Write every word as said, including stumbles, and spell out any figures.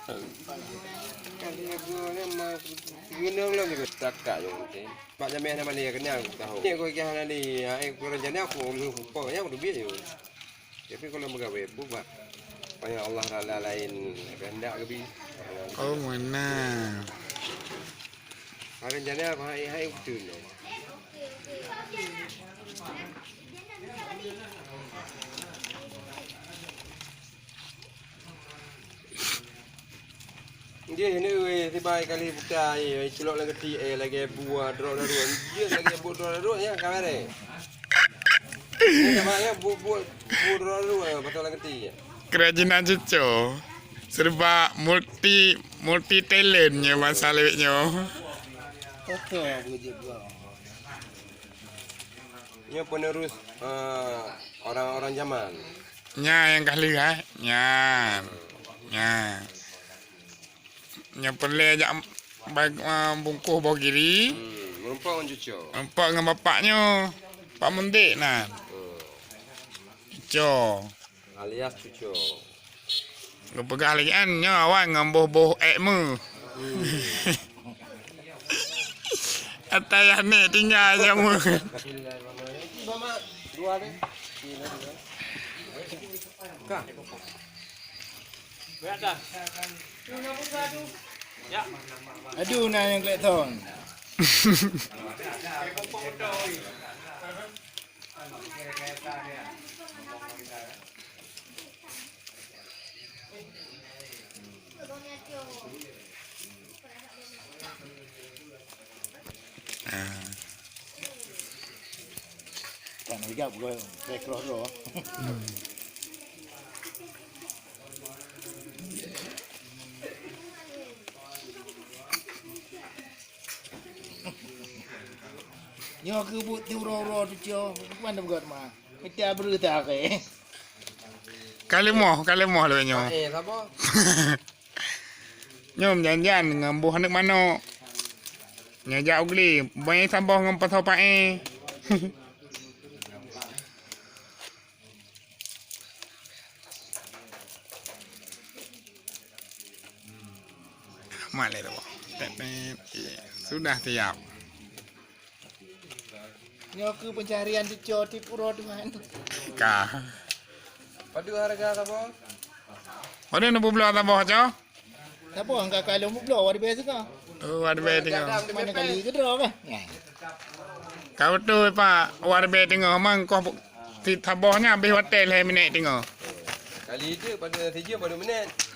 Kan dia guna nama guna ulang juga tak kak je mungkin. Pak jamé nama dia kena aku tahu. Ni aku kira nanti, ai aku rencana aku lu kok ya aku duit je. Tapi kalau meugawé buba. Payah Allah Taala lain kehendak ke bi. Oh, meunan. Rencana aku hai hai betul. Nggih, ni weh, sibai kali buka air, weh, culok lam keuti, eh, lagèe buah drop daruet. Nggih, lagèe buah drop daruet, ya, kamera. Ni sama ya, buah, buah, buah drop daruet, ya, pasal lam keuti, ya. Kerajinan cuco. Serba multi multi talent nyo masa lewat nyo. Kokoh beujeuet buah. Nyo penerus, eh, orang-orang zaman. Nya nyang kah lheueh, eh? Nyan. Nya. Nyang peureulèe jak bag- ah, bungkôh boh giri. Hmm, meureumpok ngon cuco. Nampak ngon bapak nyo. Pak Muntik na. Hmm. Cuco. Alias cuco. Geupeugah lagi kan nyo awai ngon boh-boh ek me. Atai aneuk tinggai sama. Mama, dua deh. Kah. Aduh, na nyang kelek thon. Ah. Kan hijab gua, saya cross dulu. Nyoe keuh buet ti uroe-uroe tu cio, mana beugöt ma? Mita breu ta ke. Ka leumoh, ka leumoh lé nyoe. Eh, sapa? Nyoe janjian ngon boh aneuk manok. Nyoe jak u glé, bai saboh ngon pasoe paé. Mak lé tu. Tet, tet. Sudah siap. Nyoe keuh pencaharian teuco tiep uroe Tuhan. Ka. Padum harga sapa? Pada nak bloe saboh, Cok? Saboh angka kalon bloe, wadi biasa ka. Oh, ada bayar tengok. Mana kali ke draw kan? Ya. Kau tu, Pak, ada bayar tengok. Mang kau ti sabohnya habis hotel hai minit tengok. Kali itu pada sejam pada minit.